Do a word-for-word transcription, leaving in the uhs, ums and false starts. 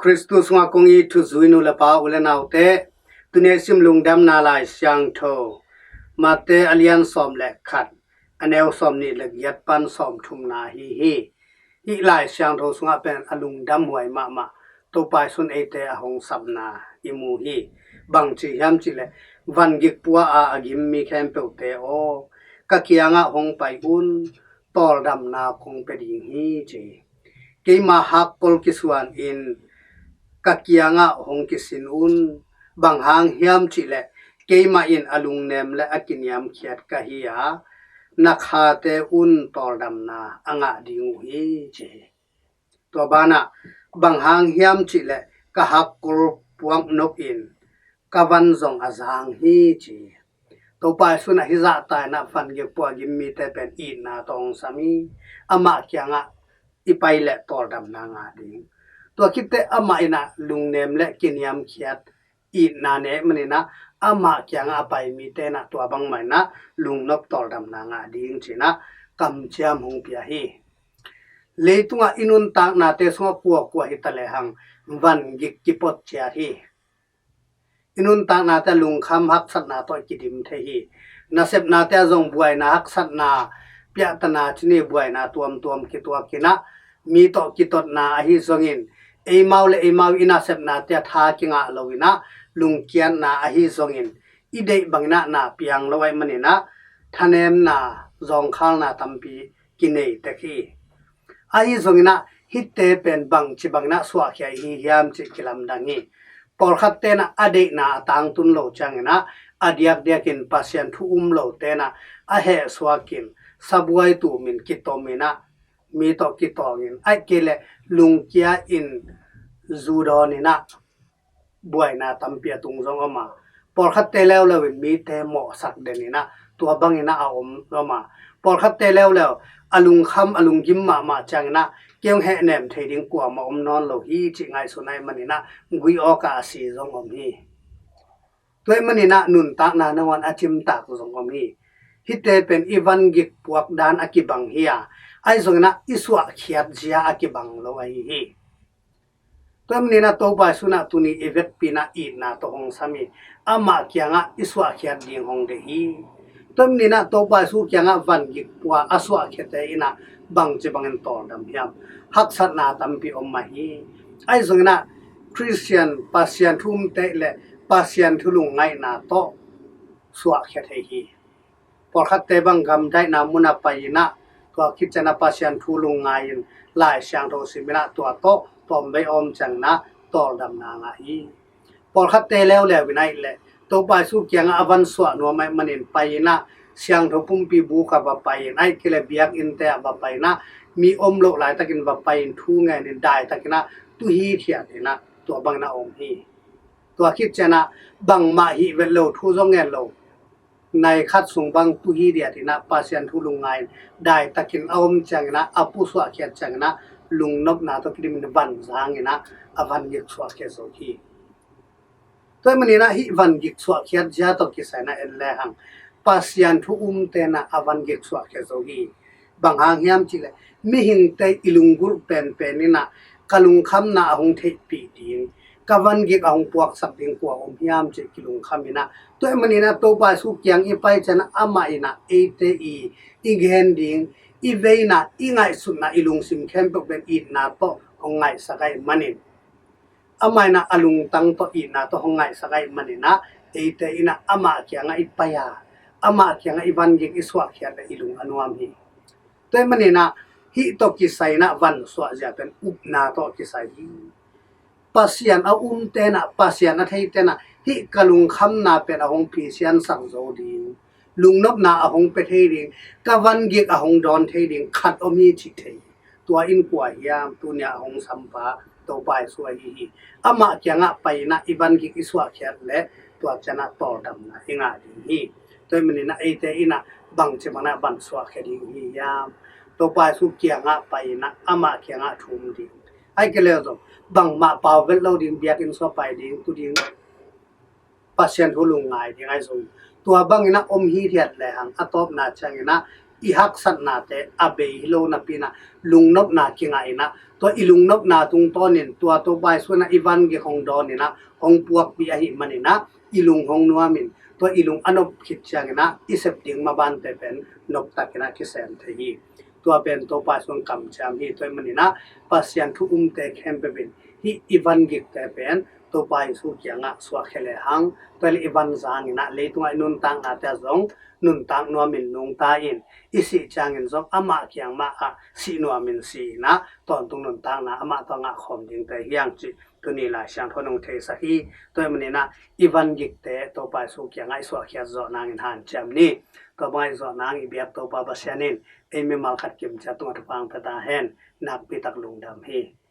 Khristu sungah kong it thuzui nu le pa, u le naute, tuni i sim Lungdamna Lai Siangtho Mate a lian sawm le khat, a neu sawm nih le giat pan sawm thumna ahi hi. Hih Lai Siangtho sungah pen a lungdam huai mahmah Topa Jesu'n eite a hong sapna i mu hi. Bangci hiam cih leh, van gik pua a a gim mi khempeuhte aw, ka kiangah hong pai un, tawldamna kong pia ding hi, ci hi. Keima hakkol kisuan in ka kiangah hong kisin un, bang hang hiam cih leh, keimah in a lungnem le a kiniamkhiat ka hi a, na khate un tawldamna a ngah ding uh hi, ci hi. Tua banah, bang hang hiam cih leh, ka hakkol puak nop in ka van zong a zang hi, ci hi. Topa Jesu'n ah hih zahta in ah van gik pua a gim mite pen itna tawh hong sam hi. Amah kiangah i pai leh tawldamna ngah ding. Tua khit teh amah in ah lungnem le kiniamkhiat, itna nei manin ah, amah kiangah a pai mite in ah tua bangmah in ah lungnop tawldamna ngah ding, ci-in ah kamciam hong pia hi. Leitungah i nuntaknate sungah kuakua hi ta lehang, van gik kipot ciat hi. I nuntaknate lungkham haksatna tawh kidim thei hi. Nasepnate ah zong buaina, haksatna, piahtana, cih ni, buaina tuamtuam kituak in ah, mi tawh kitotna ahi zongin, eimau le eimau i nasepnate ah tha kingah lo in ah, lungkiatna ahi zongin, i deih bangin ah na piang lo ahih manin ah, thanemna, zawngkhalna tampi kinei tek hi. Ahi zongin ah, hihte pen bangci bangin ah suahkhia i hi hiam cih kilamdang hi. Pawlkhatte in ah a deihna a tangtun lo ciangin ah, a diakdiakin Pasian thu um lote in ah a hehsuak in, sabuai tumin kitom in ah, mi tawh kitawng in, ahih kei leh lungkia in, zu dawn in ah, buaina tampi a tung zong om a, pawlkhatte leuleu in mite mawhsak den in ah, tua bangin ah a om, om a, pawlkhatte leuleu a lungkham, a lunggim mahmah ciangin ah, kei hong hehnem thei ding kuamah om nawn lo hi, cih ngaihsun ahih manin ah, gui awk ah a si zong om hi. Tua ahih manin ah nuntakna nangawn a cimtak zong om hi. Hihte pen i van gik puak dan a kibang hi a, ahi zongin ah i suahkhiat zia a kibang lo ahi hi. Tua ahih manin ah Topa Jesu'n ah tuni i vekpi in ah itna tawh hong sam hi. Amah kiangah i suahkhiat ding hong deih hi. Tua ahih manin ah Topa Jesu kiangah van gik pua a suahkhiate in ah bangci bangin tawldam hiam? Haksatna tampi om mah hi. Ahi zongin ah Khristian, Pasian thu umte le Pasian thu lungngaihna tawh suahkhia thei hi. Pawlkhatte bang gamdaihna mun ah pai in ah, tua khit ciang ah Pasian thu lungngai in, Lai Siangtho sim in ah, tua tawh tawmvei a om ciangin ah tawldamna ngah hi. Pawlkhatte leuleu in ahih leh, Topa Jesu kiangah a van suah nuam ahih manin pai in ah, Siangtho Pumpi buk ah va pai in, ahih kei leh biakinnte ah va pai in ah, mi om loh laitakin va pai in, thu ngen in, daitakin ah tu hithiat in ah, tua bangin ah om hi. Tua khit ciang ah bangmah hih vet lo, thu zong ngen lo, nai khat sung bang tu hithiat in ah Pasian thu lungngai in, daitakin a om ciangin ah, a pusuahkhiat ciangin ah, lungnopna tawh kidim in van zang in ah, a van gik suahkhia zo hi. Tua ahih manin ah hih van gik suahkhiat zia tawh kisai in ah en lehang, Pasian thu umte in ah a van gik suahkhia zo hi. Bang hang hiam cih leh, mihingte i lunggulh penpen in ah, ka lungkhamna a hong theihpih ding, ka van gik a hong puaksak ding kua om hiam cih kilungkham in ah, tua ahih manin ah Topa Jesu kiang i pai ciang ah, amah in ah eite i, i gen ding, i veina, i ngaihsutna, i lungsim khempeuh pen itna tawh hong ngaihsak ahih manin, amah in ah a lungtang tawh, itna tawh hong ngaihsak ahih manin ah, eite in ah amah kiangah i pai a, amah kiangah i van gik i suahkhiat leh i lung a nuam hi. Tua ahih manin ah, hih tawh kisai in ah van suah zia pen upna tawh kisai hi. Pasian a umte in ah, Pasian a theite in ah, hih ka lungkhamna pen a hong phisiansak zo ding, lungnopna a hong pia thei ding, ka van gik a hong dawn thei ding khat om hi, cih thei. Tua in kua hiam? Tuni a hong sampa Topa Jesu ahi hi. Amah kiangah pai in ah i van gik i suahkhiat leh, tua ciang ah tawldamna i ngah ding hi. Tua ahih manin ah eite in ah bangci bangin ah van suahkhia ding i hi hiam? Topa Jesu kiangah pai in ah, amah kiangah thum ding. Ahih kei leh zong, bangmah pau vet lo ding, biakinn sung pai ding, tu ding, Pasian thu lungngai ding ahi zong, tua bangin ah om hithiat lehang, a tawpna ciangin ah i haksatnate a bei hi lo napi inah lungnopna kingah inah, tua i lungnopna tungtawnin tua Topa Jesu inah i van gik hong dawn inah hong puakpih ahih man inah i lung hong nuamin, tua i lung a nop khit ciang inah i sep ding mabante pen noptak inah kisem thei hi. Tua pen Topa Jesu in kamciam hi. Tua ahih man inah Pasian thu umte khempeuh in hih i van gikte pen Topa Jesu kiangah suahkhia lehang, tua le i van zang inah leitungah i nuntaknate ah zong nuntak nuamin nungta in, i sih ciangin zong amah kiang mah ah sih nuamin si inah tawntung nuntakna amah tawh ngah khawm dingte hi hang cih tuni Lai Siangtho in hong theisak hi. Tua ahih man inah i van gikte Topa Jesu kiangah i suahkhiat zawh nangin hanciam ni. Tua bangah i zawh nang i biak Topa Pasian in ei mimal khat kimciat tungah thupha hong pia ta hen. Nakpi tak lungdam hi.